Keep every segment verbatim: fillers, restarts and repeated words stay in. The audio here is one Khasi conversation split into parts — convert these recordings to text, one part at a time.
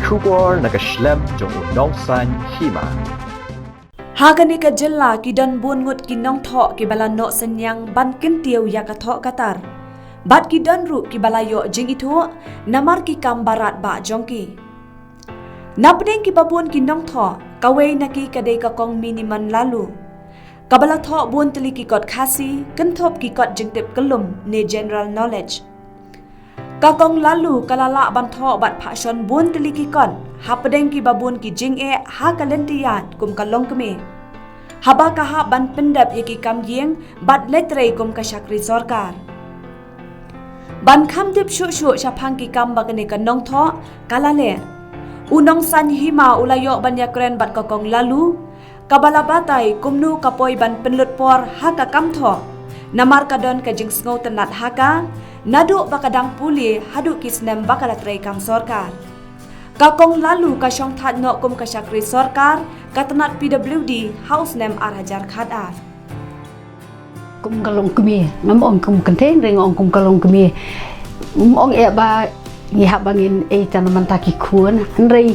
Khubor na ka shlem jong u Nongsaiñ Hima. Ha kane ka jylla ki don bun ngut ki nongthoh kiba la noh synñiang ban kyntiew ïa ka thoh ka tar. Bad ki don ruh kiba la ïoh jingithuh namar ki kam barat bah jong ki. Napdeng kiba bun ki nongthoh, kawei na ki ka dei ka Kong Minimon Laloo, kaba la thoh bun tylli ki kot Khasi, kynthup ki kot jingtip kyllum ne general knowledge. Ka Kong Laloo ka la lah ban thoh bad phah shon bun tylli ki kot hapdeng kiba bun ki jingeh ha ka lynti ïaid kum ka longkmie, haba ka hap ban pyndep ïa ki kam ïing bad leit trei kum ka shakri sorkar. Ban kham tip shuh shuh shaphang ki kam ba kane ka nongthoh ka la leh, u Nongsaiñ Hima u la ïoh ban ïakren bad ka Kong Laloo, kaba la batai kumno ka poi ban pynlut por ha ka kam thoh, namar ka don ka jingsngewtynnat ha ka, naduh ba ka dang pule haduh ki snem ba ka la trei kam sorkar. Ka Kong Laloo ka shong thait noh kum ka shakri sorkar, ka tnat P W D ha u snem ar hajar khatar. Kum ka longkmie, ngam ong kum kynthei, hynrei nga ong kum ka longkmie. Ngam ong eh ba ngi hap ba ngin ei tang namar ta ki khun, hynrei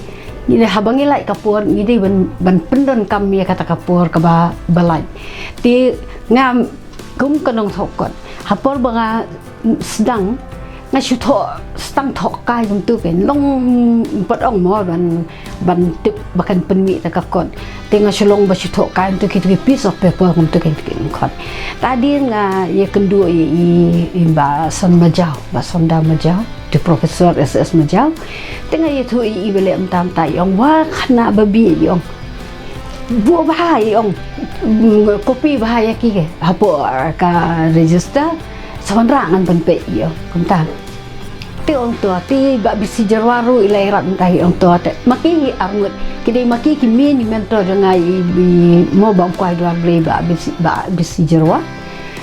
ngi dei haba ngi lait ka por, ngi dei ban, ban pyndonkam ïa kata ka por kaba, ba lait. Te nga kum ka nongthoh kot, ha por ba nga sdang, nga shu thoh, sdang thoh kai kumtu kein, long pat ong mo ban, ban tip ba kan pynmih ta ka kot. Te nga shu long ba shu thoh kai kumtu ki, ki piece of paper kumtu kein, ki kot. Te hadien nga ïakynduh ïa i, i Bah Son Majaw, Bah Sonda Majaw, te Professor S S Majaw. Te nga ïathuh ïa i ba leh mynta mynta, i ong wa khana ba bih, i ong. Buh bha, i ong. Mm, copy bha ïa ki, hapoh, ah, ka register. Sa wanrah ngan pynpeit, i ong. Kumta. Te ong to, te Bah B C Jyrwa ruh i la ïarap mynta, i ong to. Te ma ki hi arngut. Ki dei ma ki ki main mentor jong nga, i, i mo Bah Kwai Dwar Blei, Bah B C, Bah B C Jyrwa.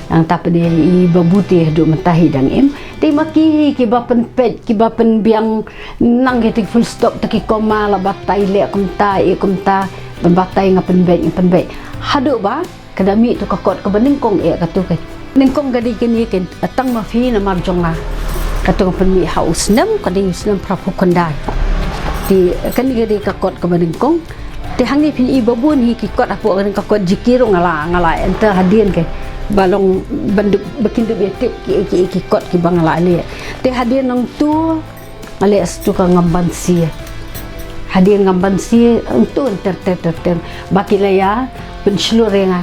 Nangta pat i Bah Buti haduh mynta hi dang im. Te ma ki hi kiba pynpeit, kiba pynbiang, nang kiti full stop, te ki comma, la batai leh kumta, i kumta, ban batai nga pynbeit, nga pynbeit. Haduh ba ka da mih tu ka kot kaba nyngkong eh katu kein. Nyngkong ka dei kane kein, tang ma phi namar jong nga. Katu ka pynmih ha u snem, ka dei u snem phra phew khyndai. Te kane ka dei ka kot kaba nyngkong. Te hangne phin i ba bun hi ki kot, hapoh kane ka kot G K ruh nga la, nga la enter hadien kein. Ba long ban dup, ba kin dup ïa tip ki, ki, ki kot kiba nga la leh. Te hadien nangtu nga leh sa tu ka Ngambansia. Hadien Ngambansia, nangtu ter ter ter ter. Ba ki la ïa pynshlur ïa nga.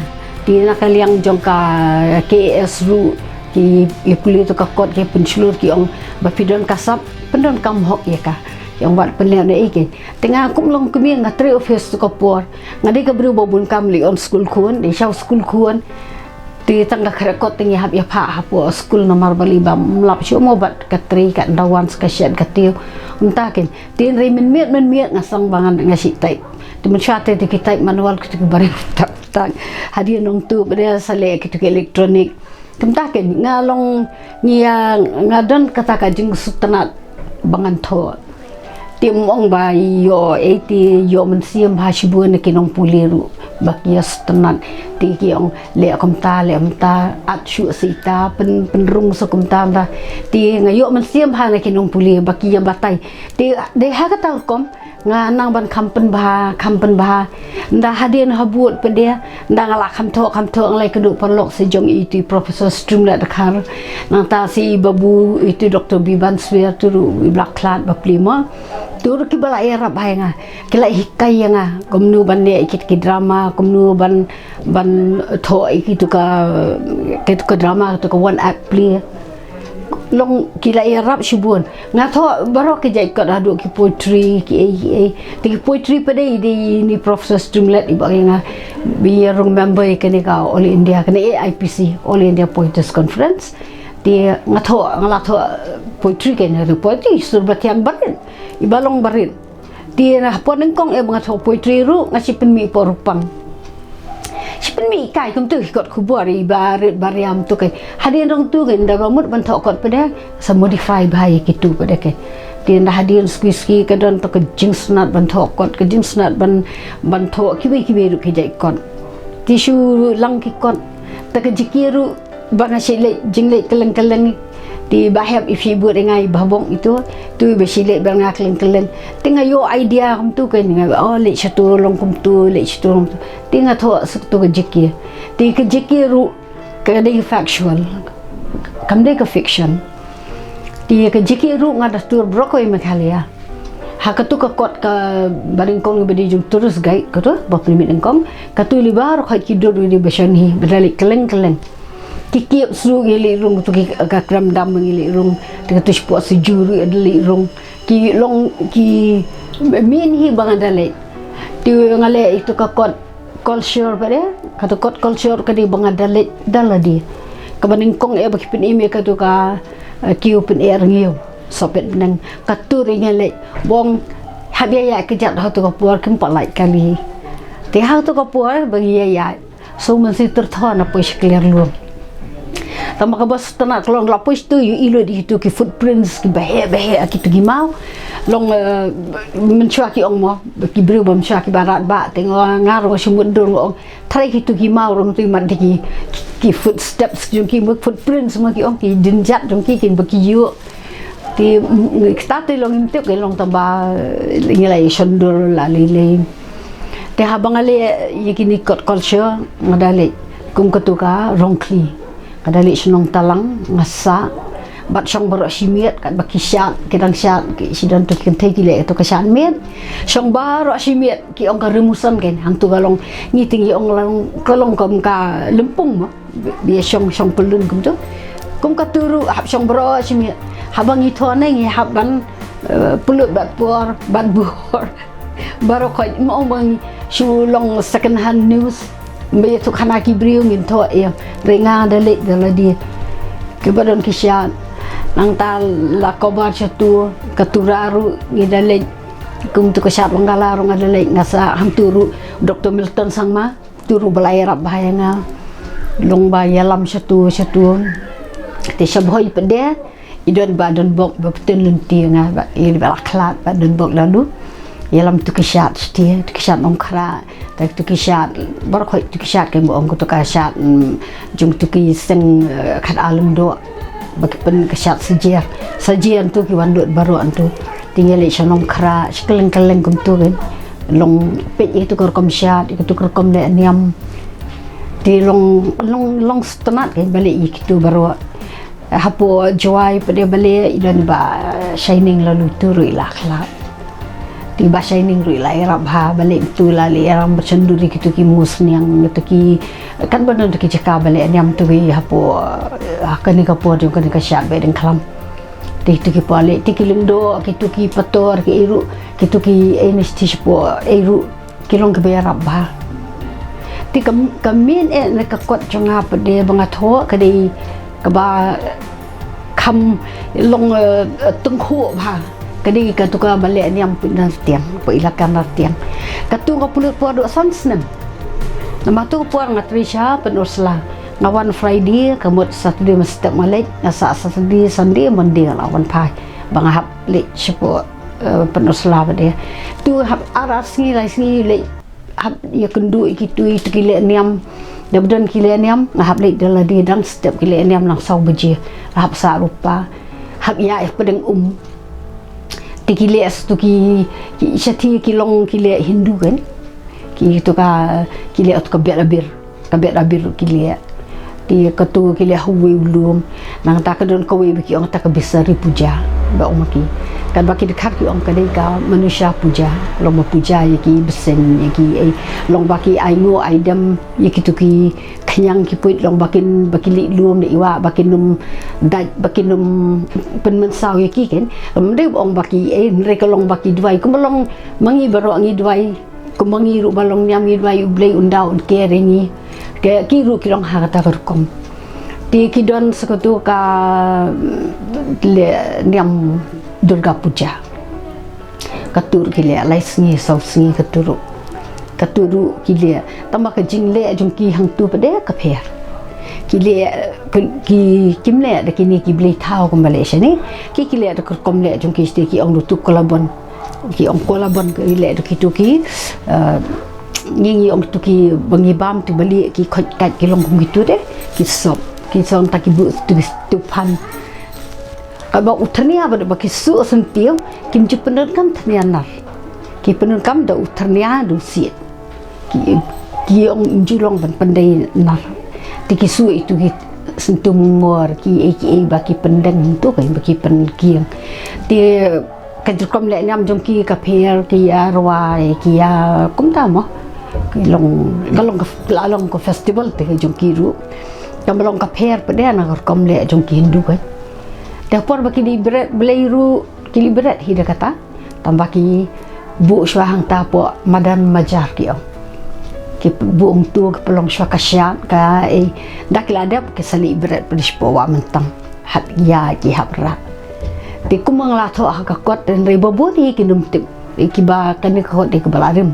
Te na ka liang jong ka K A S ruh, ki, ki pule tu ka kot ki pynshlur, ki ong ba phi don ka sap, pyndonkam hok ïa ka. Ki ong wat pynleh na i kein. Te nga kum longkmie nga trei office tu ka por. Nga dei ka briew ba bun kam, leit on skul khun, leit shaw skul khun. Te tang ka khreh kot te ngi hap ïa phah hapoh skul namar ba lei bym lap shuh mo bad ka trei ka dawan ka shet ka tiew. Mynta kein. Te hynrei mynmiet mynmiet nga sdang ba ngan, nga shu type. Te mynshuwa te, te ki type manual, te ki barit tak tak. Hadien nangtu ba dei sa leh kitu ki electronic. Kumta kein nga long, ngi ïa, nga don kata ka jingsngewtynnat ba ngan thoh. Te ym ong ba ïoh, eh, te ïoh mynsiem bha shibun na ki nongpule ruh ba ki ïa sngewtynnat. Te ki ong leh kumta, leh kumta, at shuh sa ita, pyn, pynrung sa kumta, kumta. Te nga ïoh mynsiem bha na ki nongpule ba ki ïa batai. Te dei ha kata rukom nga nang ban kham pynbha, kham pynbha. Nda hadien ha bud pat de, nda nga la kham thoh, kham thoh, nga la ïakynduh paralok sa jong itu i Professor Streamlet Dkhar. Nangta sa i babu itu Doctor Biban Swer, tu ruh i ba la khlad ba plie mo. Tu ruh kiba la ïarap ha nga, ki la hikai ïa nga kumno ban leh ïa kit ki drama, kumno ban, ban thoh ïa kitu ka, kitu ka drama, kitu ka one act play. Long ki la ïarap shibun. Nga thoh baroh ki jait kot, haduh ki poetry, ki ei, ki ei. Te ki poetry pat de i dei i Professor Streamlet i ba ïa nga, ba ïa rung member ïa kane ka All India, kane A I P C, All India Poeters Conference. Te nga thoh, nga la thoh poetry, kane ruh poetry, sur ba thiang barit. I ba long barit. Te na hapoh nyngkong eh ba nga thoh poetry ruh nga shu pynmih poh rupang. Shu pynmih kai kumtu ki kot khubor i barit ba riam tu kein. Hadien nangtu kein nda ba mut ban thoh kot pat de, sa modify bha ïa kitu pat de kein. Te nda hadien suki suki ka don tu ka jingsngewtynnat ban thoh kot, ka jingsngewtynnat ban, ban thoh kiwei kiwei ruh ki jait kot. Te shu lang ki kot. Te ka G K ruh ba nga shu leit jingleit kylleng kylleng. Te ba hep i phi bud i ngai ba bong itu, tu ba shi leh ba nga kleng kleng. Te nga ïoh idea kumtu ka nga, oh, leh shatu long kumtu, leh shatu long tu. Te nga thoh suk tu ka jiki. Te ka jiki ruh ka dei factual. Kam dei ka fiction. Te ka jiki ruh nga da tur brokoi Meghalaya. Ha katu ka kot ka ba nyngkong ba dei jong tourist guide katu, ba permit nyngkong. Katu li ba rok ki dur di ba shani, ba da leh kleng kleng. Ki kiep su ngi leh rung tu ki ka kram dam ngi leh rung. Te katu sport si juru ada leh rung. Ki long ki min hi ba nga da leh. Te nga leh itu ka kot culture ba dei. Katu kot culture ka dei ba nga da leh da la di. Ka ba nyngkong e ba ki pyn-i me katu ka, eh, kiu pyn-i er ngiu. Sopet neng katu ri ngi leh bong hap ïa ïa ka jat ha tu ka por kim pat lait kali. Te ha tu ka por ba ngi ïa ïa. So man si ter thon na poi shi clear lum. Tama ka bas tana klong la poi tu yu ilu di tu ki footprints ki bahe bahe ki tu ki mau. Long, eh, menchua ki ong mo, ki briew ba menchua ki barat ba te nga ngar wa shumut dur ong. Trai ki tu ki mau rong tu mat ki, ki footsteps jong ki, footprints ma ki ong ki jinjat jong ki kin ba ki yu. Ti kita ti long im tip ki long tamba ngi lai shondur la lei lei. Te haba nga leh ïa kini kot culture nga da leh kum katu ka Rongkli. Nga da leh shnong Talang nga sa bad shong baroh shi miet kat ba ki shat ki dang shat ki shi don tu ki kynthei ki leh tu ka shat miet. Shong baroh shi miet ki ong ka rimusan ken hang tu ka long ngi ting ïa ong long ka long kum ka lempung ma. Bia shong shong pylun kum tu. Kum katu ruh hap shong baroh shi miet. Haba ngi thon ngi hap ban, eh, pynlut bad por bad bor. Baroh khoit ma ong bang shu long second hand news. Ba ïa tu khana ki briew ngin thoh ïa. Ri nga da leh da la di. Ki ba don ki shat. Nang ta la kobar shatu katu ruh ngi da leh. Kum tu ka shat Wangala ruh nga da leh nga sa hang tu ruh Doktor Milton Sangma. Tu ruh ba la ïarap bha ïa nga. Long ba ïalam shatu shatu. Te sha Bhoi pat de i don ba don bok ba pynlynti ïa nga ba i ba la khlad ba don bok la du. Ïalam tu ki shat shati, tu ki shat Nongkhrah, ta tu ki shat baroh khoit tu ki shat ken ba ong tu ka shat, mm, jong tu ki seng, eh, Khatar Lyngdoh. Ba ki pyn ka shat Sajer. Sajer tu ki wan lut baroh tu. Te ngi leh sha Nongkhrah, sha kylleng kylleng kum tu ken. Long peit ïa tu ka rukom shat, ïa tu ka rukom leh niam. Te long, long, long sngewtynnat ken ba leh ïa kitu baroh. Hapoh Jowai pat de ba leh i don ba Shining la lu tu ruh i la khlad. Te ba Shining ruh i la ïarap bha ba leh tu la leh ïarap ba shan duri kitu ki musniang kitu ki kan ba don tu ki jaka ba leh niam tu ki hapoh, ha kane ka por jong kane ka shat ba dang khlam. Te tu ki pale te ki Lyngdoh kitu ki Pator ki Ïew ruh kitu ki N S T shapoh Ïew ruh ki long ki ba ïarap bha. Te ka, ka min eh na ka kot jong nga pat de ba nga thoh ka dei ka ba kham long, eh, tyngkhuh bha. Ka dei ka tu ka ba leh niam pynnar tiang, pa ila ka nar tiang. Ka tu ka pulut por duk san snem. Namar tu por nga Trisha Pynursla. Nga wan Friday, ka mut Saturday mynstep nga leit, nga sah Saturday, Sunday, Monday nga la wan phai. Ba nga hap leit shapoh, eh, Pynursla ba de. Tu hap ar ar sngi lai sngi leit hap ïa kynduh ïa kitu ïa tu ki leh niam. Da ba don ki leh niam nga hap leit da la dei dang step ki leh niam nang saw baje. Hap sah rupa. Hap ïa ïa pdeng um. Te ki leh tu ki, ki shathie ki long ki leh Hindu kan. Ki tu ka ki leh tu ka bet abir. Ka bet abir ki leh. Te katu ki leh ha uwei u lum. Nangta ka don kawei ba ki ong ta ka Bisari Puja. Ba ong ma ki. Katba ki dkhar ki ong ka dei ka Manushya Puja. Long ba puja ïa ki bseiñ ïa ki, eh, long ba ki ai nguh ai dem ïa kitu ki khñiang ki puit long ba kin, ba ki leit lum da i wah ba kin ym dait ba kin ym pynmynsaw ïa ki ken. Ym dei ba ong ba ki, eh, hynrei ka long ba ki duwai kumba long ma ngi baroh ngi duwai. Kumba ngi ruh ba long niam ngi duwai U Blei un da un care ïa ngi. Ki ruh ki long ha kata ka rukom. Te ki don sa katu ka, mm, leh niam Durga Puja. Katu ruh ki leh lai sngi saw sngi katu ruh. Katu ruh ki leh tangba ka jingleh jong ki hangtu pat de ka pher. Ki leh ki, ki kim leh da kine ki blei thaw kumba leh shane. Ki, ki leh da ka rukom leh jong ki shane ki ong da tu kolabon. Ki ong kolabon ki leh da kitu ki, eh, ngi ngi ong tu ki ba ngi bam tu ba leh ki khoit kait ki long kum kitu de. Ki sop, ki sop ta ki bu tu ki tu phan. Kaba u thnia ba, ba ki suh syntiew, kim ju pyndonkam thnia nar. Ki pyndonkam da u thnia da u siej. Ki, ki ong ju long ban pyndei nar. Te ki suh itu ki syntiew mungor, ki ei ki ei ba ki pyndeng tu, ba ki pynkieng. Te ka rukom leh niam jong ki ka pher, ki ïa rwai, ki ïa kumta mo. Ki long, ka long ka, la long ka festival te jong ki ruh. Ka long ka pher pat de na ka rukom leh jong ki Hindu kan. Te por ba ki leit bret Blei ruh, ki leit bret hi da kata. Tang ba ki buh shuwa hangta hapoh madan majar ki ong. Ki buh hangtu, ki pynlong shuwa ka shad, ka ei. Da ki la dep ki sa leit bret pat de shapoh Wah Myntang. Hap ïaid ki hap rah. Te kumba nga la thoh ha ka kot, hynrei ba bun hi kim tip. Kiba kane ka kot dei kaba la rim.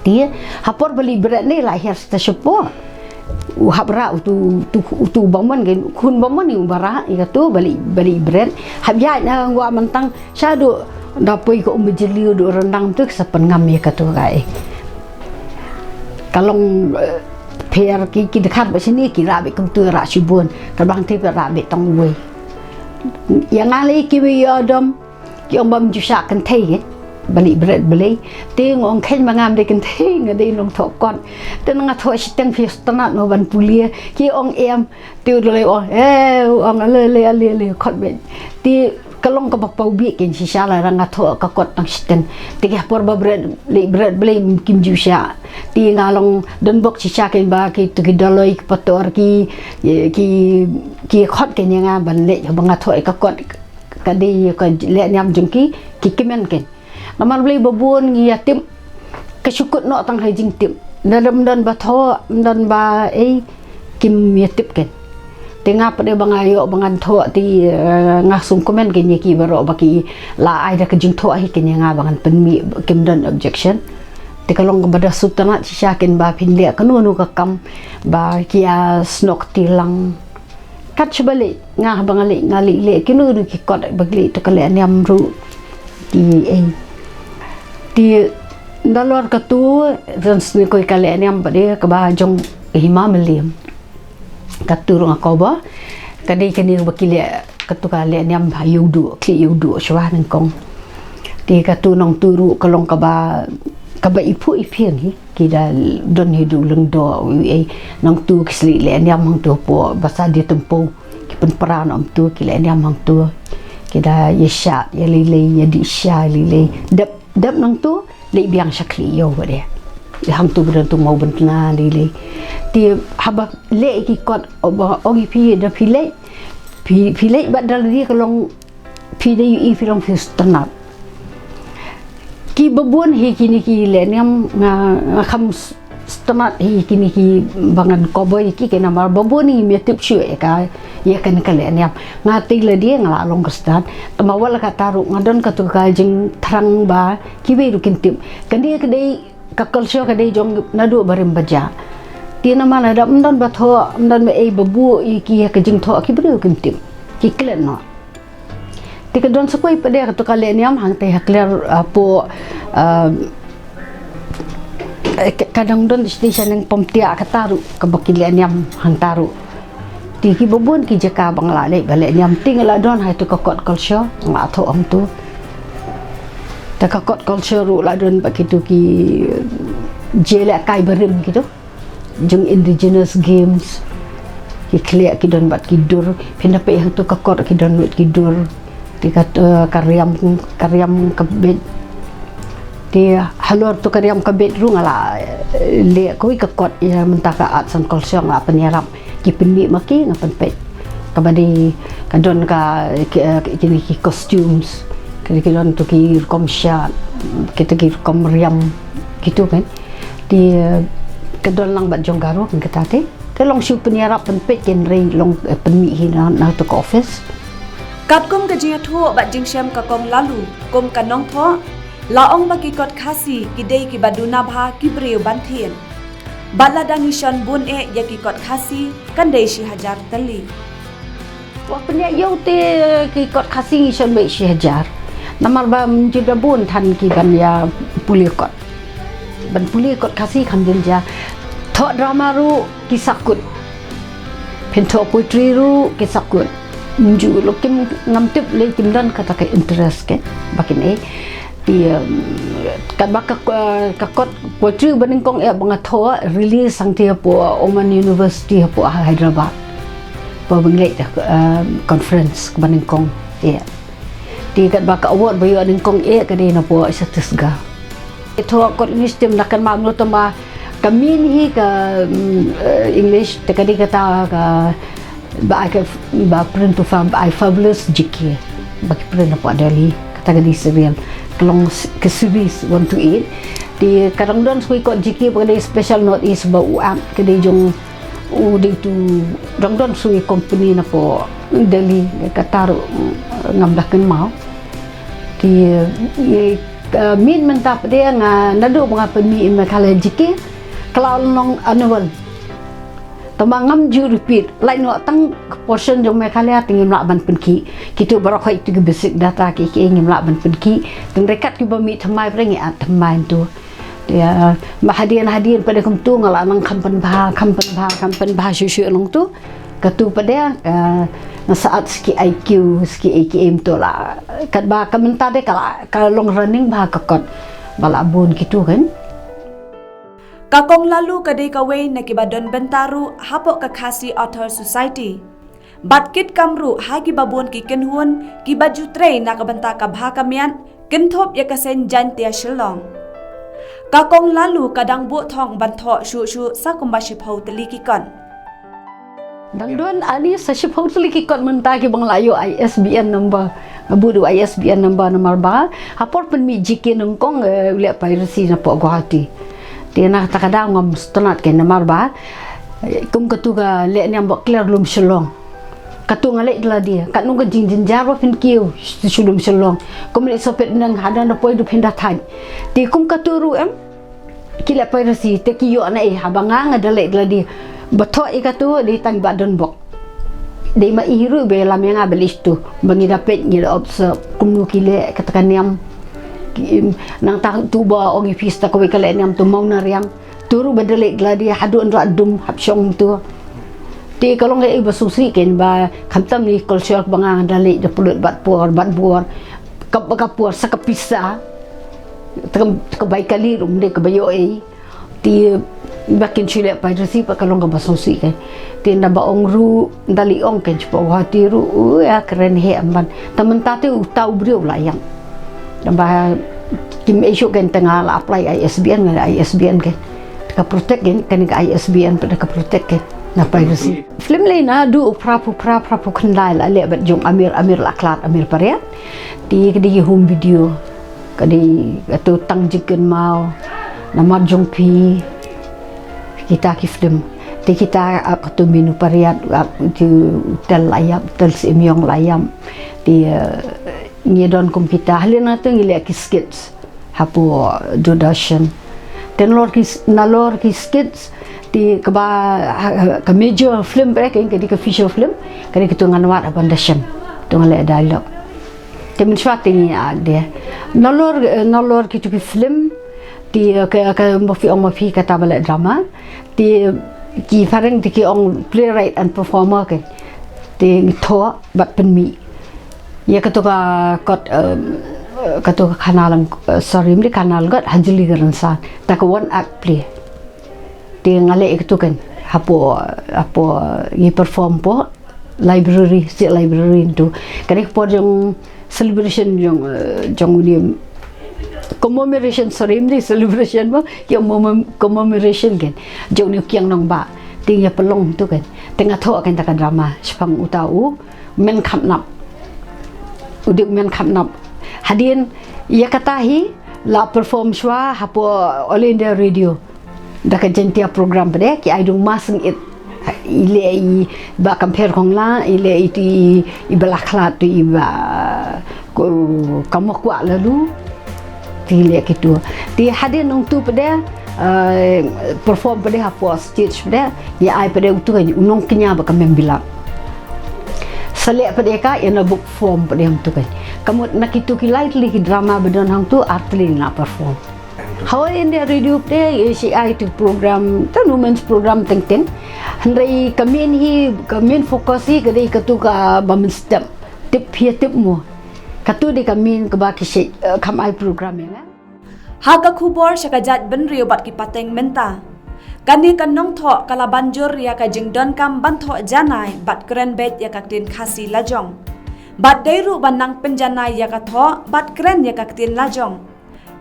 Te ha por ba leit bret ne la hiar sa shapoh. U hap rah utu, utu, utu bamon, khun bamon hi uba rah ïa katu ba leit, ba leit bret. Hap ïaid na Wah Myntang shaduh da poi ka um ba jylliew, duh ryndang tu ki sa pynngam ïa katu ka ei. Ka long, eh, pher, ki, ki dkhar ba shane ki rah beit kumtu, rah shibun. Ka bang te ba rah beit tang uwei. Ïa nga lei kiwei ïa dom, ki ong bym ju shah kynthei, eh. Ba leit bret Blei. Te nga ong kheiñ ba ngam dei kynthei, nga dei nongthoh kot. Te nga thoh shiteng, phi sngewtynnat mo ban pule? Ki ong em. Te u lei ong, eh, u ong ale, ale, ale, ale, khot beit. Te ka long kaba paw beit kein shisha lada nga thoh ka kot tang shiteng. Te ha por ba bret, leit bret Blei kim ju shah. Te nga long donbok shisha kein ba kitu ki dolloi, ki pator, ki, ki, ki khot kein ïa nga ban leit haba nga thoh ka kot. Ka dei ka leh niam jong ki, ki kmen kein. Namar balei ba bun ngi ïa tip, ka shu kut noh tang ha jingtip. Lada ym don ba thoh, ym don ba ei, kim ïa tip kein. Te nga pat de ba nga ïoh ba ngan thoh te, eh, nga sngewkmen kein ïa ki baroh ba ki la ai da ka jingthoh hi kein ïa nga ba ngan pynmih, kim don objection. Te ka long kaba da sngewtynnat shisha kein ba phin leh kano kano ka kam ba ki ïa snoh kti lang. Kat shaba leit, nga haba nga leit, nga leit leh kino kino ki kot ba ki leh tu ka leh niam ruh. Te ei. Te nalor katu, don shisha kawei ka leh niam pat de kaba jong i Hima Mylliem. Katu ruh nga cover. Ka dei kane ba ki leh katu ka leh niam ha Ïewduh, khlieh Ïewduh shuwa nyngkong. Te katu nangtu ruh ka long kaba, kaba iphuh iphieng hi. Ki da don hi da u lyngdoh, u ei, nangtu ki sa leit leh niam hangtu hapoh Basa Diatympu. Ki pynpra noh hangtu, ki leh niam hangtu. Ki da ïa shad ïa lei lei, ïa dih sha lei lei. Dep, dep nangtu leit biang sha Khlieh Ïew pat de. Hangtu ba don tu Mawbyntnga lei lei. Te haba leh ki kot, ba ong ïa phi da phi leit, phi, phi leit bad da lade ka long phi da ïohi phi long phi sngewtynnat. Kiba bun hi kine ki leh niam nga, nga kham sngewtynnat hi kine kiba ngan cover ïa ki, ki namar ba bun hi ngim ïa tip shuh ïa ka, ïa kane ka leh niam. Nga te lade nga la long khristan. Tangba wat la katta ruh nga don katu ka jingthrang ba kiwei ruh kin tip. Kane ka dei ka culture ka dei jong naduh barim baja. Te namar lada ym don ba thoh, ym don ba ei ba buh ïa ki ïa ka jingthoh, ki briew kim tip. Ki klet noh. Te ka don sa kawei pat de katu ka leh niam hangtei ha Khlieh, ah, hapoh, ah, eh, ka, ka dang don station neng Pamtiah kata ruh kaba ki leh niam hangta ruh. Te kiba bun ki jaka ba nga la leit ba leh niam te nga la don ha itu ka kot culture nga la thoh hangtu. Te ka kot culture ruh la don bad kitu ki jingïalehkai barim kitu. Jong indigenous games. Ki khlieh ki don bad ki dur. Phin da peit hangtu ka kot ki don bad ki dur. Te ka, eh, ka riam, ka riam ka beit. Te halor tu ka riam ka beit ruh nga la, eh, leh kawei ka kot ïa mynta ka arts and culture nga la pynïarap. Ki pynmih ma ki nga pynpeit. Kaba dei ka don ka, ki, eh, kine ki costumes. Kine ki don tu ki rukom shad. Kita ki rukom riam. Kitu kan. Te, eh, ka don lang bad jong Garo kan kata te. Ka long shu pynïarap pynpeit, hynrei long, eh, pynmih hi na, na tu ka office. Katkum ka jingïathuh bad jingshem ka Kong Lalu kum ka nongthoh, la ong ba ki kot Khasi ki dei kiba duna bha ki briew ban thied. Bad lada ngi shon bun eh ïa ki kot Khasi kan dei shi hajar tylli. Wat pynïaid ïew te ki kot Khasi ngi shon beit shi hajar. Namar ba mynta da bun than ki ban ïa pule kot. Ban pule kot Khasi kham jynjar. Thoh drama ruh ki sa kut. Phin thoh poetry ruh ki sa kut. Nju lo kim ngam tip le kim don kata ka interest ke ba kin eh. Ti, um, katba ka, ka kot poetry ba nyngkong eh ba nga thoh release hangtei hapoh Oman University hapoh Hyderabad. Ba bynleit da, um, conference ba nyngkong eh. Ti katba ka award ba ïoh nyngkong eh ka dei na poh Chhattisgarh. Thoh kot English tim na kan mam no tama ka min hi ka, mm, eh, English te ka dei kata ka ba ai ka ba print tu fam ba ai Fabulous G K ba ki print na poh Delhi kata ka dei serial ka long s- ka series one to eight. Ti ka dang don sui kot G K ba ka dei special notice ba u am ka dei jong u dei tu dang don sui company na poh Delhi ka tar, mm, ngam da kynmaw. Ti, eh, min mynta pdeng, ah, naduh ba nga pynmih Meghalaya G K ka la long annual. Tama ngam ju repeat, lait noh tang portion jong Meghalaya te ngim lah ban pynkhih. Kitu baroh hoi tu ki basic data ki ki ngim lah ban pynkhih. Tang rekat ki ba mih thymmai pdeng ngi at thymmai tu. Ya, ma hadien hadien pdeng kumtu nga la nang kham pynbha, kham pynbha, kham pynbha shu shu nong tu. Katu pdeng, eh, nga sa at ski I Q, ski I Q em tu la. Katba ka mynta de ka la, ka long running ba ka kot. Ba la bun kitu kan. Ka Kong Lalu ka dei kawei na kiba don bynta ruh hapoh ka Khasi Author Society. Bad kit kam ruh ha kiba bun ki kynhun kiba ju trei na ka bynta ka bha ka miat kynthup ïa ka seng Jaiñtia Shillong. Ka Kong Lalu ka dang buh thong ban thoh shuh shuh sa kumba shiphew tylli ki kot. Dang don ani sa shiphew tylli ki kot mynta kiba nga la ïoh I S B N number. Nga buh da I S B N number namar ba ha por pynmih G K nyngkong, eh, u leh piracy na poh Guwahati. Te na kata ka daw ngam sngewtynnat kein namar ba, eh, kum katu ka leh niam ba clear lum Shillong. Katu nga leh da lade, katno ka jingjynjar ba phin kiew sha lum Shillong. Kum leh sopet nang hadan da poi da phin da thait. Te kum katu ruh em, ki leh piracy te ki ïoh na ei haba nga nga da leh da lade. Ba thoh ïa katu dei tang ba don bok. Dei ma i ruh ba lam ïa nga ba list tu. Ba ngi da peit ngi da observe kumno ki leh kata ka niam. Ki, nangta tu ba ong i phi sa kawei ka leh niam tu Mawnariang. Tu ruh ba da leh da lade haduh nrah dum hap shong tu. Te ka long ei ba sngewsih kein ba khamtam ïa i culture ba nga da leh da pynlut bad por bad bor. Ka ba ka por sa ka pisa. Te ka, te ka bai kali ruh ym dei kaba ïoh ei. Te ba kin shu leh piracy pat ka long kaba sngewsih kein. Te nda ba ong ruh nda leh ong kein shu ba Guwahati ruh u ïa kren heh em ban. Te mynta te uta u briew la ïap. Nda ba kim ei shuh kein te nga la apply I S B N, nga I S B N kein. Te ka protect kein, kane ka I S B N pat da ka protect kein na piracy. Film lei naduh u phra phew phra phra phew khyndai la leh bad jong Amir, Amir Lahkhlad, Amir Pariat. Te ka dei home video. Ka dei katu Tang Jingkynmaw, Namar Jong Phi, kita ki film. Te kita ap katu Minu Pariat, ap tu Tel la ïap, Tel Syiemlieh la ïap. Te, eh, ngi don kum kita. Hynrei nangta ngi leh ki skits hapoh Doordarshan. Te nalor ki s-, nalor ki skits te kaba, ha, ha, ka major film pdeng kein ka dei ka feature film, ka dei katu Ngan Wad Haban Da Shem. Tu nga leh dialogue. Te mynshuwa te ngi ïa de. Nalor, eh, nalor kitu ki film, te, eh, ka, ka ma phi ong ma phi kata ba leh drama. Te ki phareng te ki ong playwright and performer kein. Te ngi thoh bad pynmih. Ïa katu ka kot, eh, katu ka khana lang, eh, sorry, ym dei khana lang kot, ha jylliew ka rynsan. Ta ka one act play. Te nga leh ïa katu kein. Hapoh, hapoh, ngi perform poh library, state library tu. Ka dei ka por jong celebration jong, eh, jong une commemoration, sorry, ym dei celebration mo, ki ong commem-, commemoration kein. Jong une u kiang nongbah. Te ngi pynlong tu kein. Te nga thoh kein ta ka drama shaphang uta u Menkhamnap. U dei u Menkhamnap. Hadien ïa kata hi la perform shuwa hapoh All India Radio. Da ka Jaiñtia program pat de ki ai dung masing it. I leh i Bah Kampher Khongla, i leh i tu i, i Bah Lahkhlad tu i Bah ko, Kamoh Kwah Lalu. Te i leh kitu. Te hadien nangtu pat de, eh, perform pat de hapoh stage pat de, ngi ai pat de utu kein u Nongkñia Bah Kamem Bilat. Sa leh pat de ka ïa na book form pat de hangtu kein. Ka mut na kitu ki lai tylli ki drama ba don hangtu ar tylli ngi la perform. Ha All India Radio pat de, eh, shi ai tu program, tu women's program teng teng. Hynrei ka main hi, ka main focus hi ka dei katu kaba mynstep. Tip phi tip mo. Katu dei ka main kaba ki shait, eh, kham ai program ïa nga. Ha ka khubor sha ka jaitbynriew bad ki pateng mynta. Kane ka nongthoh ka la ban jur ïa ka jingdonkam ban thoh janai bad kren beit ïa ka ktien Khasi lajong. Bad dei ruh ban nang pynjanai ïa ka thoh bad kren ïa ka ktien lajong.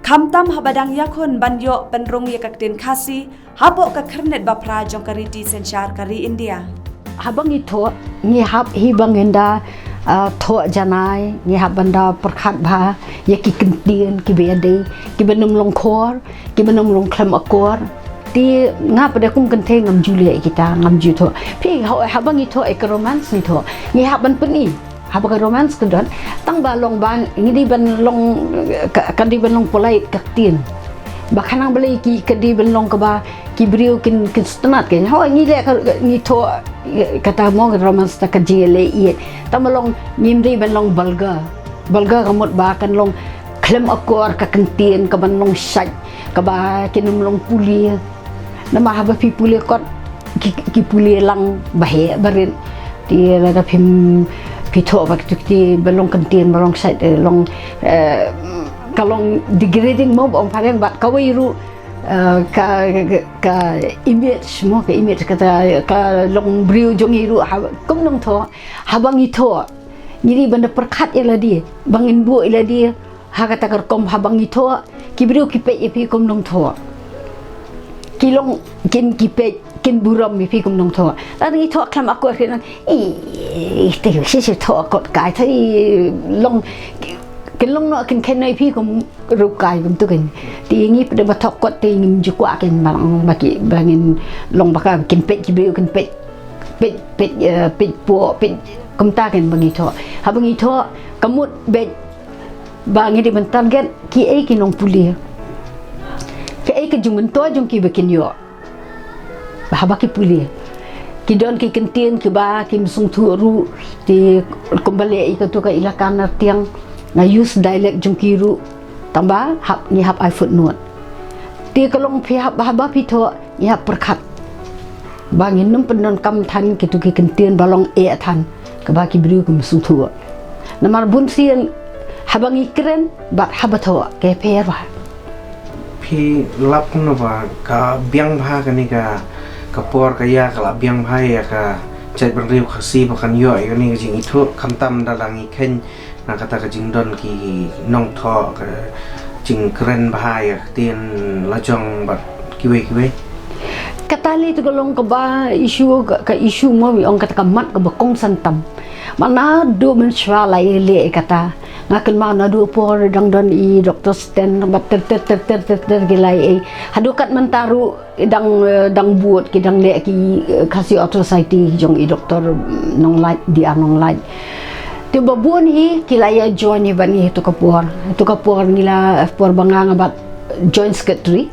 Khamtam haba dang ïakhun ban ïoh pynrung ïa ka ktien Khasi hapoh ka khyrnit baphra jong ka riti synshar ka ri India. Haba ngi thoh, ngi hap hi ba ngin da, ah, thoh janai, ngi hap ban da pyrkhat bha ïa ki kyntien kiba ïadei, kiba nym long khor, kiba nym long khlem akor. Te nga pat de kum kynthei ngam ju leh kita, ngam ju thoh. Phi, ha, haba ngi thoh ïa ka romance ngi thoh, ngi hap ban pyni. Haba ka romance ka don, tang ba long ba ngi dei ban long, ka, ka dei ban long polite ka ktien. Ba khnang balei ki, ka dei ban long kaba ki briew kin, kin sngewtynnat kein. Hooid ngi leh ka, ngi thoh kata mo ka romance ta ka jingïaleh ïeit. Tang ba long ngim dei ban long vulgar. Vulgar ka mut ba kan long khlem akor ka kyntien, kaban long shait, kaba kin ym long pule. Namar haba phi pule kot ki, ki pule lang ba heh barit. Te lada phim, phi thoh ba kito kito ba long kyntien, ba long shait, eh, long, eh, ka long degrading mo ba ong phareng bad kawei ruh, eh, ka, ka, ka image mo, ka image kata, ka long briew jong ngi ruh, ha, kum nongthoh, haba ngi thoh, ngi dei ban da pyrkhat ïa lade, ba ngin buh ïa lade, ha kata ka rukom haba ngi thoh, ki briew ki peit ïa phi kum nongthoh. Ki long kin ki peit, kin burom ïa phi kum nongthoh. Lada ngi thoh khlem akor ki nang, "Ih, te shi shi thoh kot kai tha, ih, long, kin long noh kin khen noh ïa phi kum rukai kumtu kein." Te ngi pat de ba thoh kot te ngim ju kwah kein ba long ba ki, ba ngin long ba ka kin peit ki briew kin peit, peit, peit, eh, peit poh, peit kumta kein ba ngi thoh. Haba ngi thoh, ka mut beit ba ngi dei ban target kiei ki nongpule. Kiei ka jingmyntoi jong ki ba kin ïoh. Haba ki pule. Ki don ki kyntien kiba kim sngewthuh ruh, te kumba leh ïa katu ka Elaka Nartiang, nga use dialect jong ki ruh. Tang ba hap, ngi hap ai footnote. Te ka long phi hap, haba phi thoh, ngi hap pyrkhat. Ba ngin nym pyndonkam than kito ki kyntien ba long eh than, kaba ki briew kim sngewthuh. Namar bun sien haba ngi kren bad haba thoh ka pher bha. Phi lap kumno ba ka biang bha kane ka, ka por ka ïa ka la biang bha ïa ka jaitbynriew Khasi ba kan ïoh ïa kane ka jingithuh, khamtam da la ngi kheiñ na kata ka jingdon ki nongthoh, ka jingkren bha ïa ka ktien lajong bad kiwei kiwei. Kata lei tu ka long kaba issue, ka, ka issue mo ong kata ka mat kaba kongsan tam. Namar naduh mynshuwa la ïaleh kata. Nga kynmaw naduh por dang don i Doktor Sten bad ter ter ter ter ter ter ki la ïa. Haduh kat mynta ruh dang, eh, dang bud ki dang leh ki, eh, Khasi Authors' Society jong i Doktor Nonglait, D R Nonglait. Te ba bun hi ki la ïa join hi bad ngi ha tu ka por. Ha tu ka por ngi la, eh, por ba nga nga bad joint secretary.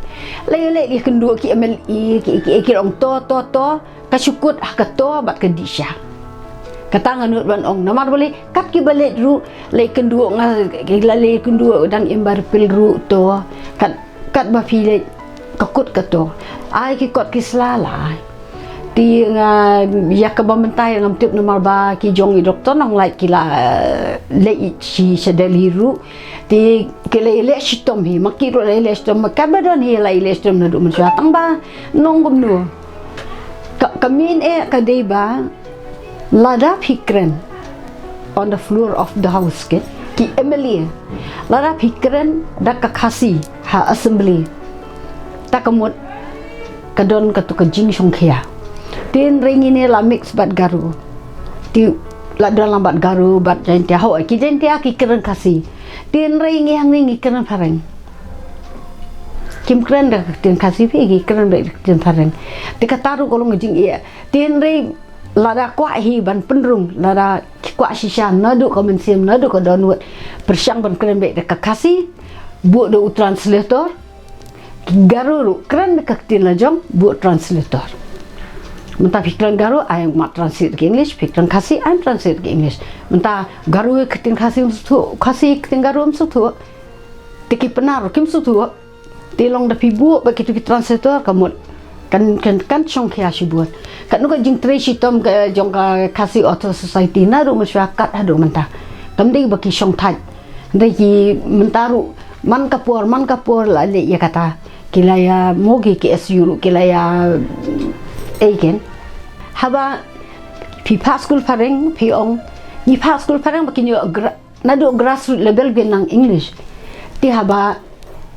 La ïa leh ïa kynduh ki M L A ki, ki, ki ong to, to, to. Ka shu kut ha ka to bad ka dih sha. Kata nga nud ban ong namar balei kat kiba leit ruh la ïa kynduh nga, ki la ïa kynduh dang im ba repeal ruh to. Kat, kat ba phi leit ka kut ka to. Ai ki kot ki sla la ai. Te nga ïa kaba mynta ïa ngam tip namar ba ki jong i Doktor Nonglait ki la, eh, leit shi sha Delhi ruh. Te ki la ïaleh shitom hi, ma ki ruh la ïaleh shitom, ma kaba don hi la ïaleh shitom naduh mynshuwa tang ba nong kumno. Ka, ka main eh ka dei ba lada phi kren on the floor of the house ke, ki M L A. Lada phi kren da ka Khasi ha assembly. Ta ka mut ka don katu ka jingshongkhia. Te hynrei ngi ne la mix bad Garo. Te la don lang bad Garo, bad Jaintia. Hooid, ki Jaintia ki kren Khasi. Te hynrei ngi hangne ngi kren phareng. Kim kren da ka ktien Khasi phi, ki kren da ka ktien phareng. Te kata ruh ka long ka jingeh. Te hynrei lada kwah hi ban pynrung, lada ki kwah shisha naduh ka mynsiem, naduh ka dohnud, pyrshang ban kren beit da ka Khasi, buh da u translator, ki Garo ruh, kren da ka ktien lajong, buh translator. Mynta phi kren Garo, ai ma translate ki English, phi kren Khasi, ai translate ki English. Mynta Garo ka ktien Khasi ym sngewthuh, Khasi ka ktien Garo ym sngewthuh. Te ki Pnar ruh kim sngewthuh. Te long da phi buh bad kitu ki translator ka mut. Kan kan kan shong khia shibun. Katno ka jingtrei shitom ka jong ka Khasi Author Society naduh mynshwa kat haduh mynta. Kam dei ba ki shong thait. Dei ki mynta ruh man ka por man ka por la leh ïa kata. Ki la ïa mo ki K S U ruh ki la ïa ei ken. Haba phi phah skul phareng phi ong ngi phah skul phareng ba kin ïoh gra- naduh grassroot level ba nang English. Te haba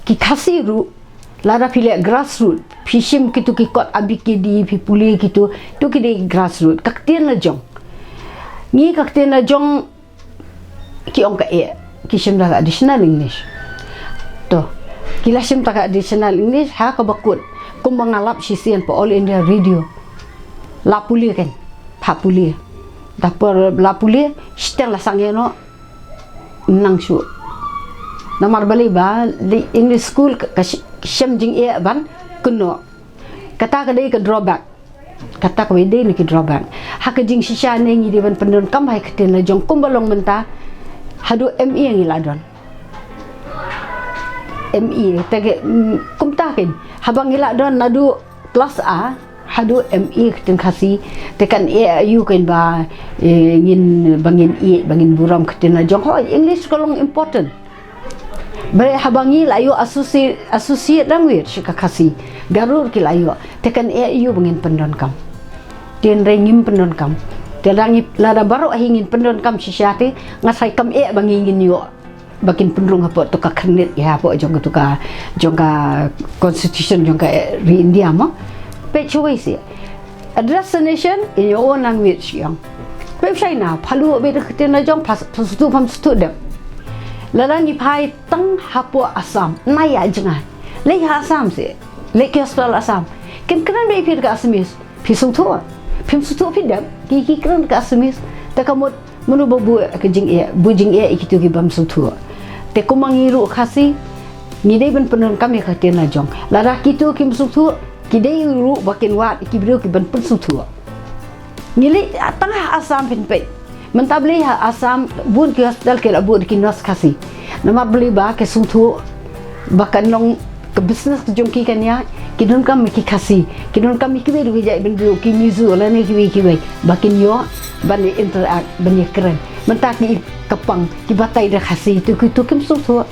ki Khasi ruh lada phi leh grassroot phi shim kitu ki kot A B K D phi pule kitu tu ki dei grassroot ka ktien la jong. Ngi ka ktien la jong ki ong ka eh ki shim da ka additional English. To ki la shim da ka additional English ha ka bakut kumba nga lap shisien pa All India Radio. La pule ken pha pule. Da por la pule shiteng la sang ïa no nang shu. Namar balei ba leh English school ka shem jingeh ban kynnoh. Kata ka dei ka drawback. Kata ka dei na ki drawback. Ha ka jingshisha ne ngi dei ban pyndonkam ha ka ktien la jong kumba long mynta. Haduh M A ngi la don. M A te ke kumta ken haba ngi la don naduh plus A haduh M A ka ktien Khasi te kan eh aïu ken ba ngin ba ngin eh ba ngin burom ka ktien la jong hoi English ka long important. Ba haba ngi la ïoh associate associate language ka Khasi Garo ki la ïoh te kan eh aïu ba ngin pyndonkam. Te hynrei ngim pyndonkam. Te lada ngi lada baroh hi ngin pyndonkam shisha te nga sa kam eh ba ngi ngin ïoh. Ba kin pynrung hapoh tu ka khyrnit ïa hapoh jong ka tu ka jong ka constitution jong ka ri India mo. Peit shawei si. Address the nation in your own language ïong. Peit shai na phalu beit ka ktien la jong phas phastu pham stu dep. Lada ngi phai tang hapoh Assam na ïa jngai. Leit ha Assam si. Leit ki hospital Assam. Kin kren beit phi ka Assamese. Phi sngewthuh. Phim sngewthuh phi dep ki ki kren ka Assamese. Te ka mut mano ba buh ka jingeh buh jingeh ïa kitu ki bym sngewthuh. Te kumba ngi ruh Khasi ngi dei ban pyndonkam ïa ka ktien la jong. Lada kitu kim sngewthuh ki dei ruh ba kin wad ki briew ki ban pynsngewthuh. Ngi leit tang ha Assam phin peit. Mynta balei ha Assam bun ki hospital ki la buh da ki nurse Khasi. Namar balei ba ki sngewthuh ba kan long ka business ka jong ki kan ïaid ki donkam ki Khasi ki donkam kiwei ruh ki jait bynriew ki Mizo lane kiwei kiwei ba kin ïoh ban ïa interact ban ïa kren. Mynta ki ka pang ki batai da Khasi tu ki tu kim sngewthuh.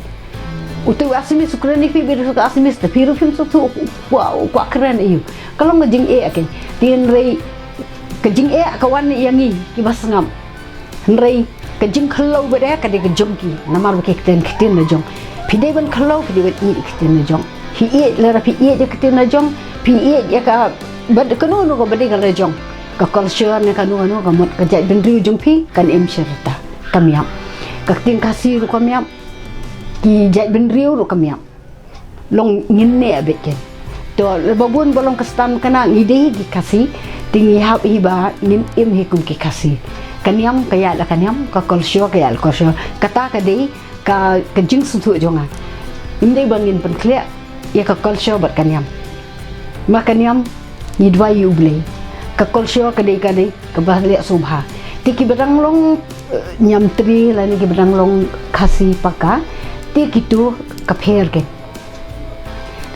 Utu Assamese u kren ïa phi bad utu ka Assamese te phi ruh phim sngewthuh u kwah u kwah kren ïa u. Ka long ka jingeh ka. Te hynrei ka jingeh ka wan ïa ngi kiba sngap. Hynrei ka jingkhlem bad ka dei ka jong ki namar ba ki ktien ktien la jong. Phi dei ban khlem phi dei ban ïeit ktien la jong. Phi ïeit lada phi ïeit ïa ktien la jong phi ïeit ïa ka bad kano kano ka ba dei ka la jong. Ka culture ne kano kano ka mut ka jait bynriew jong phi kan im sha rta. Kam ïap. Ka ktien Khasi ruh kam ïap. Ki jait bynriew ruh kam ïap. Long ngin ne abit ken. To ba bun ba long ka stand kana ngi dei ki Khasi te ngi hap hi ba ngin im hi kum ki Khasi. Ka niam ka ïa la ka niam ka culture ka ïa la culture kata ka dei ka ka jingsngewthuh jong nga. Ngim dei ba ngin pynkhleh ïa ka culture bad ka niam. Ma ka niam ngi duwai ïa U Blei. Ka culture ka dei ka dei kaba leh sngewbha. Te kiba dang long eh, niam Tri lane kiba dang long Khasi Paka te kitu ka pher ken.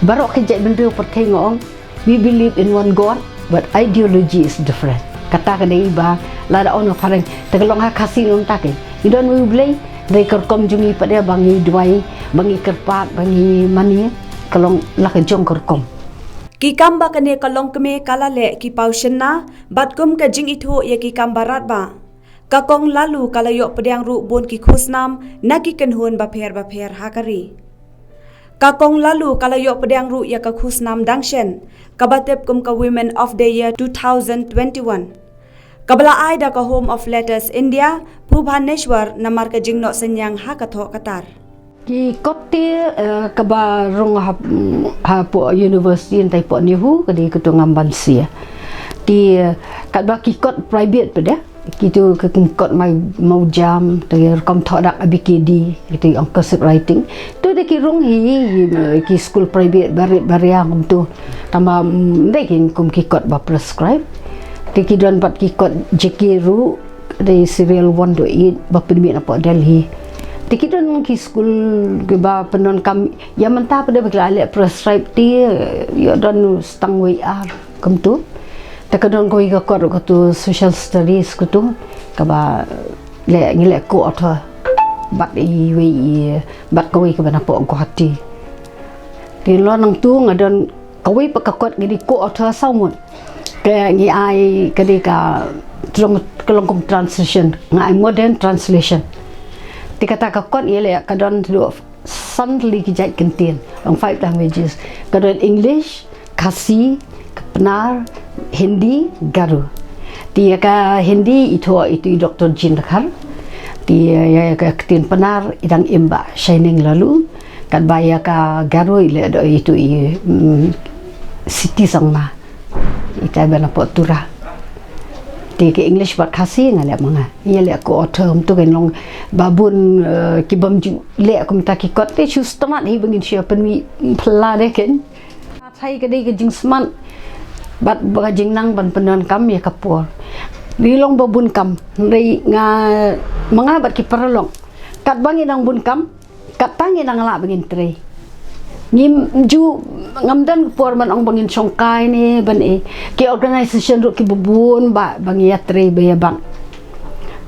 Baroh ki jait bynriew pyrthei nga ong we believe in one God but ideology is different. Kata ka dei ba lada ong nga phareng te ka long ha Khasi nong ta ken. Ngi don U Blei dei ka rukom jong ngi pat de ba ngi duwai ba ngi kyrpad ba ngi mane ka long la ka jong ka rukom. Ki kam ba kane ka longkmie ka la leh ki paw shynna bad kum ka jingithuh ïa ki kam ba radbah. Ka Kong Laloo ka la ïoh pdiang ruh bun ki khusnam na ki kynhun bapher bapher ha ka ri. Ka Kong Laloo ka la ïoh pdiang ruh ïa ka khusnam dang shen kaba tip kum ka Women of the Year two thousand twenty-one. Kaba la ai da ka Home of Letters India, Bhubaneswar namar ka jingnoh synñiang ha ka thoh ka tar. Ki kot te eh, kaba rung ha, hapoh university ntai poh NEHU ka dei ka tu ngam ban sia. Te eh, katba ki kot private pa de kitu ka kot mai mau jam te rukom thoh dak A B K D kitu ong cursive writing. Tu de ki rung hi eh, ki school private barit baria ngam tu. Tama mm, dei ki kum ki kot ba prescribe. Te ki don pat ki kot J K ruh dei serial one to eight ba pynmih na poh Delhi. Te ki don ki skul kiba pyndonkam ïa mynta pat de ba ki la leh prescribe te ïa don stang wei ar kumtu. Te ka don kawei ka kot katu social studies katu kaba leh ngi leh co-author bad iwei i bad kawei kaba napoh Guwahati. Te lo nangtu nga don kawei pat ka kot ngi dei co-author saw ngut. Ka ngi ai ka dei ka long ka long kum translation, nga ai modern translation. Te kata ka kot ngi leh ka don tlu san tylli ki jait kyntien, long five languages. Ka don English, Khasi, Pnar, Hindi, Garo. Te ïa ka Hindi i thoh itu i Doctor Jin Dkhar. Te ïa ka ktien Pnar i dang im bah Shining Laloo. Katba ïa ka Garo i leh da itu i, mm, Siti Sangma. Ita ba napoh Tura. Te ka English bad Khasi nga leh ma nga. Ïa leh co-author kumtu kan long ba bun, eh, ki bym ju leh kumta ki kot te shu smat hi ba ngin shu pynmih phylla de kan. Thai ka dei ka jingsmat bad ba ka jingnang ban pyndonkam ïa ka por. Ngi long ba bun kam, hynrei nga ma nga bad ki paralok. Katba ngi dang bun kam, katta ngi dang lah ba ngin trei. Ngim ju ngam don ka por ban ong ba ngin shongkai ne ban e. Ki organisation ruh kiba bun ba ba ngi ïa trei ba ïa bang.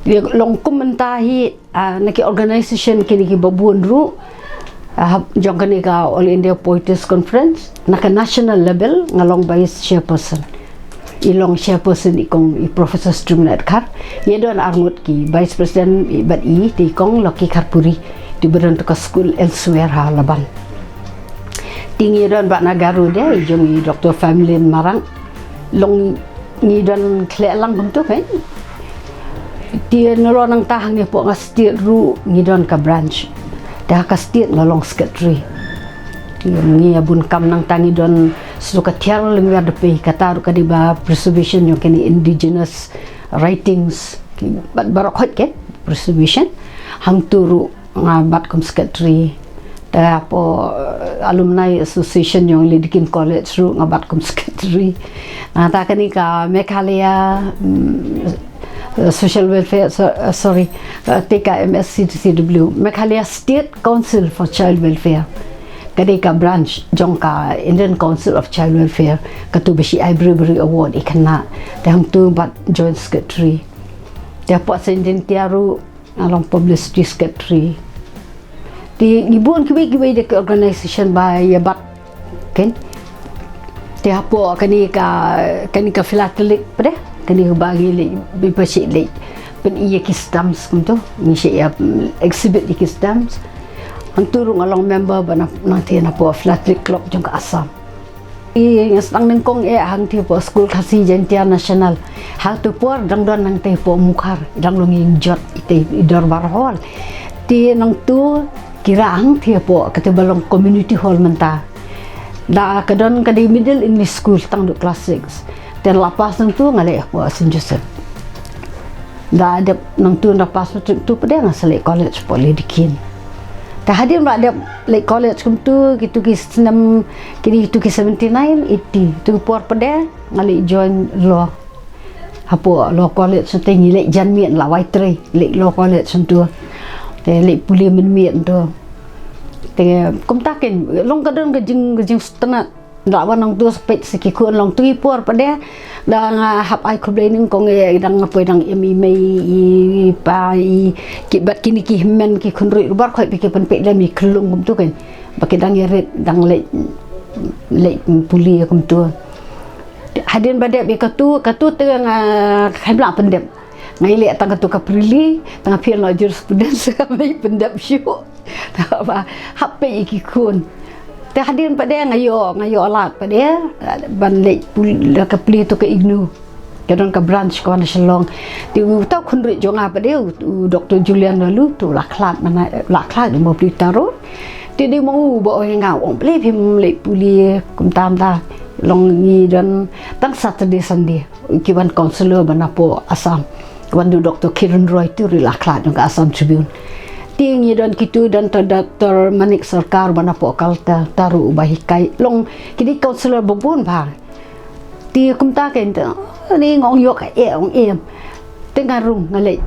Ïa long kum mynta hi, ah, na ki organisation kine kiba bun ruh, ah, hap jong kane ka All India Poetry Conference na ka national level nga long vice chairperson. I long chairperson i kong i Professor Strimlait Khar. Ngi don arngut ki vice president i bad i te i kong Lucky Kharpuri. Te ba don tu ka school elsewhere ha Laban. Te ngi don bad na Garo de i jong i Doctor Family Marang. Long ngi don khleh lang kumtu kan. Te nalor nangta hangne hapoh nga state ruh ngi don ka branch. Te ha ka state nga long secretary. Te ngi ïa bun kam nangta ngi don shu ka thiar lingwiar da pei kata ruh ka dei ba preservation jong kine indigenous writings. Bad baroh khoit ke preservation. Hangtu ruh nga bat kum secretary. Te hapoh, eh, alumni association jong Lady King College ruh nga bat kum secretary. Nangta kane ka Meghalaya, mm, eh, social welfare, so-, eh, sorry, eh, te ka M S C C W, Meghalaya State Council for Child Welfare. Ka dei ka branch jong ka Indian Council of Child Welfare, katu ba shi ai Bravery Award i khynnah. Te hangtu bat joint secretary. Te hapoh Saint Jaintia ruh nga long publicity secretary. Te ngi bun kiwei kiwei de ki organisation ba ïa bat kan. Te hapoh kane ka, kane ka philatelic pat de, kane ba ngi leh, ba shi leh pyn-i ïa ki stamps kumtu, ngi shi ïa, mm, exhibit ïa ki stamps. Hangtu ruh nga long member ba na, nangta napoh philatelic club jong ka Assam. I nga sdang nyngkong eh hangtei hapoh School Khasi Jaintia National. Hangtu por dang don nangtei hapoh Mukhar, dang long ïing jot itei i dorbar hall. Te nangtu ki rah hangtei hapoh kata ba long community hall mynta. Da ka don ka dei Middle English School tang du class six. Te la pass nangtu nga leh hapoh Saint Joseph. Da dep nangtu da pass matric tu pat de nga sa leit college hapoh Lady King. Te hadien ba dep leit college kumtu kitu ki snem kini kitu ki seventy nine eighty tu por pat de nga leit join law. Hapoh law college te ngi leit jan miet la wai trei leit law college tu. Te leit pule mynmiet tu. Te kumta ken long ka don ka jing ka jingsngewtynnat. Da wan nangtu sa peit sa ki khun long tu i por pat de. Da nga hap ai khublei nyngkong eh dang nga poi dang im i mei i pa i ki bad kini ki hynmen ki khun ruh rubar khoi phi ki pynpeit lem i khlung kumtu kan. Ba ki dang ïa rit dang leit leit pule kumtu. Hadien ba dep ïa katu katu te nga khlem lah pyndep. Nga ïaleh tang katu ka prili tang nga phial noh jurisprudence ka mei pyndep shuh. Ba hap peit ïa ki khun. Te hadien pat de nga ïoh nga ïoh lad pat de ban leit pul-, la ka plie tu ka IGNOU. Ka don ka branch ka wan na Shillong. Te uta u khun rit jong nga pat de u, u Doctor Julian Laloo tu la khlad mana la khlad mo plie taro. Te dei mo u ba ong nga ong plie phim leit pule kumta kumta. Long ngi don tang Saturday Sunday. Ki wan counsellor ba napoh Assam. Wan du Doctor Kiran Roy tu ri la khlad jong ka Assam Tribune. Te ngi don kitu don ta Doctor Manik Sarkar ba napoh Calcutta, ta ruh ba hikai long kini counsellor ba bun ba. Te kumta ken te ni ngong yok e ong em. Te nga rung nga leit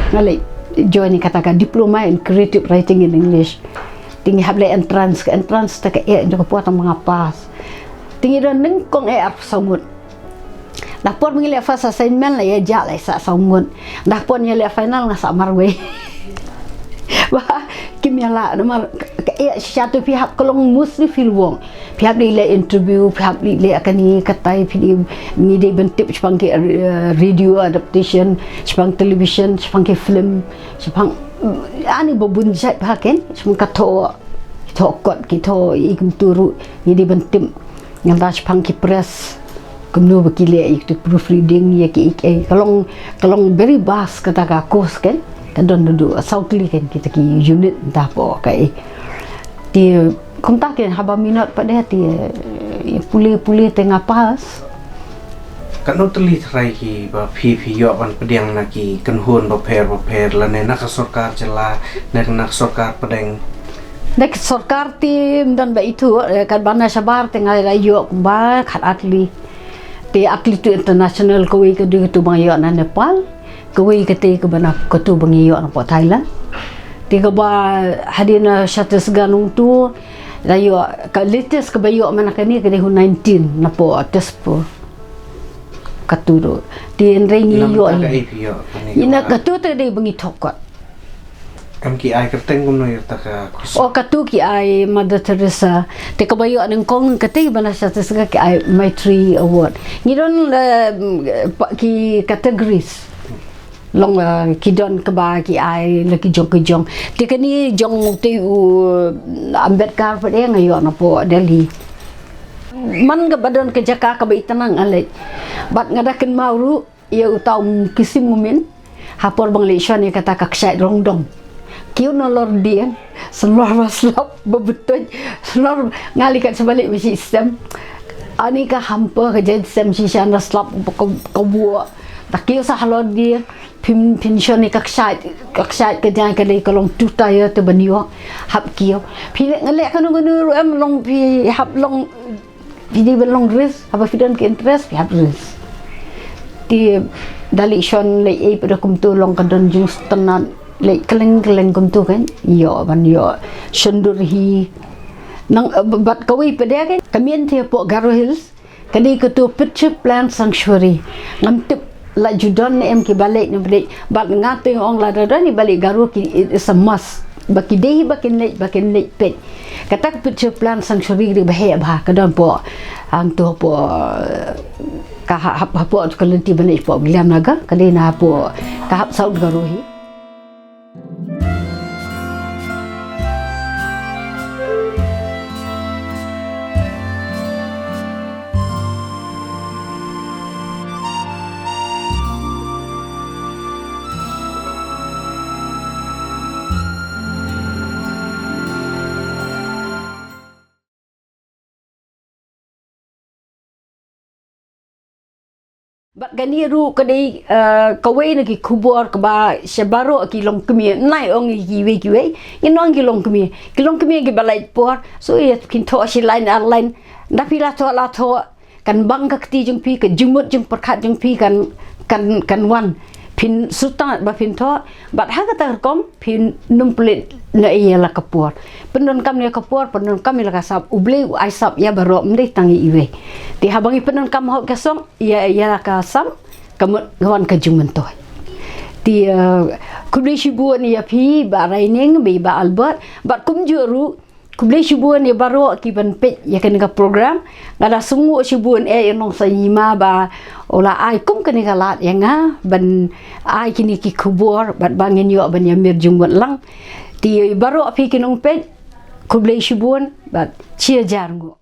nga leit Join ïa kata ka diploma in creative writing in English. Te ngi hap leh entrance, ka entrance te ka eh, ïa ka por tang ba nga pass. Te ngi don nyngkong eh arphew saw ngut. Nda por ba ngi leh first assignment la ïa jah la sah saw ngut. Nda por ngi leh final nga sah marwei. Ba kim ïa lah namar ka eh shisha te phi hap ka long mostly field work. Phi hap leh interview, phi hap leh kane katai, phi dei, ngi dei ban tip shaphang ki, eh, radio adaptation, shaphang television, shaphang ki film, shaphang, mm, ani ba bun jait bha ken, shaphang ka thoh, thoh kot ki thoh i kumtu ruh, ngi dei ban tip. Ngan da shaphang ki press, kumno ba ki leh ïa ki proofreading, ïa ki, ïa ki, ka long, ka long very vast kata ka course ken, ka don duh saw tylli ken kita ki unit da hapoh ka eh. Te kumta ken haba minot pat de te, eh, pule pule te nga pass. Katno tylli trai ki ba phi phi ïoh ban pdiang na ki kynhun bapher bapher lane na ka sorkar jylla, na, na ka sorkar pdeng? Na ka sorkar te ym don ba ithuh, eh, katba na shabar te nga la ïoh kumba khat ar tylli. Te ar tylli tu international, kawei ka dei katu ba nga ïoh na Nepal, kawei kata kaba na katu ba nga ïoh na poh Thailand. Te kaba hadien na Chhattisgarh nangtu, la ïoh ka latest kaba ïoh mana kane ka dei u nineteen na poh Tezpur. Katu ruh. Te hynrei ngi ïoh. Ïa katu te dei ba ngi thoh kot. Em ki ai kyrteng kumno ïa kata ka course? Oh, katu ki ai Mother Teresa. Te kaba ïoh nyngkong kata ba na Chhattisgarh ki ai Maitri Award. Ngi don, eh, pa-, ki categories. Long, eh, ki don kaba ki ai la ki jong ki jong. Te kane jong te u Ambedkar pat de nga ïoh na poh Delhi. Man kaba don ka jaka kaba itynnad nga leit. Bad nga da kynmaw ruh ïa uta u Kisim Mumin. Ha por ba nga leit shon ïa kata ka kshaid rongdong. Kiew na lor dien, sa lor ba slap ba betuj, sa lor nga leit kat sa ba leit ba shi stem. Ani ka hamper ka jait stem shisha na slap ba ka, ka buh. Ta kiew sa halor dien, phin, phin shon ïa ka kshaid, ka kshaid ka jait ka dei ka long two tier te ban ïoh, hap kiew. Phi leh nga leh kano kano ruh em long phi hap long Phi dei ban long risk, haba phi don ka interest, phi hap risk. Te da leit shon leit ei pat da kumtu long ka don jingstad leit kylleng kylleng kumtu kan, ïoh ban ïoh shon dur hi. Nang, eh, bad kawei pat de kan, ka mih te hapoh Garo Hills, ka dei katu Picture Plan Sanctuary. Ngam tip la ju don ne em kiba leit ne em leit. Bad nga te ong lada don kiba leit Garo ki, it is a must. Ba ki dei ba kin leit, ba kin leit peit. Kata ka Picture Plan Sanctuary ka dei ba heh bha, ka don hapoh, hangtu hapoh, ka ha-, hap-, hapoh tu ka lynti ba leit hapoh Williamnagar, ka dei na hapoh, ka hap South Garo hi. Bad kane ruh ka dei, eh, kawei na ki khubor kaba sha baroh ki longkmie, nai ong kiwei kiwei, ngin ong ki longkmie. Ki longkmie kiba lait por, so ïa kin thoh shi lain ar lain, da phi la thoh la thoh, kan bang ka kti jong phi, ka jingmut jingpyrkhat jong phi kan, kan, kan wan. Phin sutang ba phin thoh, bad ha kata ka rukom, phin nym pynleit noh ïa la ka por. Pyndonkam ïa ka por, pyndonkam ïa la ka sap, U Blei u ai sap ïa baroh, ym dei tang ïa iwei. Te haba ngi pyndonkam hok ka song, ïa, ïa la ka sap, ka mut ka wan ka jingmyntoi. Te, eh, khublei shibun ïa phi, Bah Raining, bad Bah Albert, bad kumjuh ruh, khublei shibun ïa baroh ki ban peit ïa kane ka program. Nga da sngewnguh shibun eh ïa nong Saima ba u la ai kum kane ka lad ïa nga ban ai kine ki khubor bad ba ngin ïoh ban ïa mir jingmut lang. Te baroh phi ki nongpeit khublei shibun bad shi hajar nguh.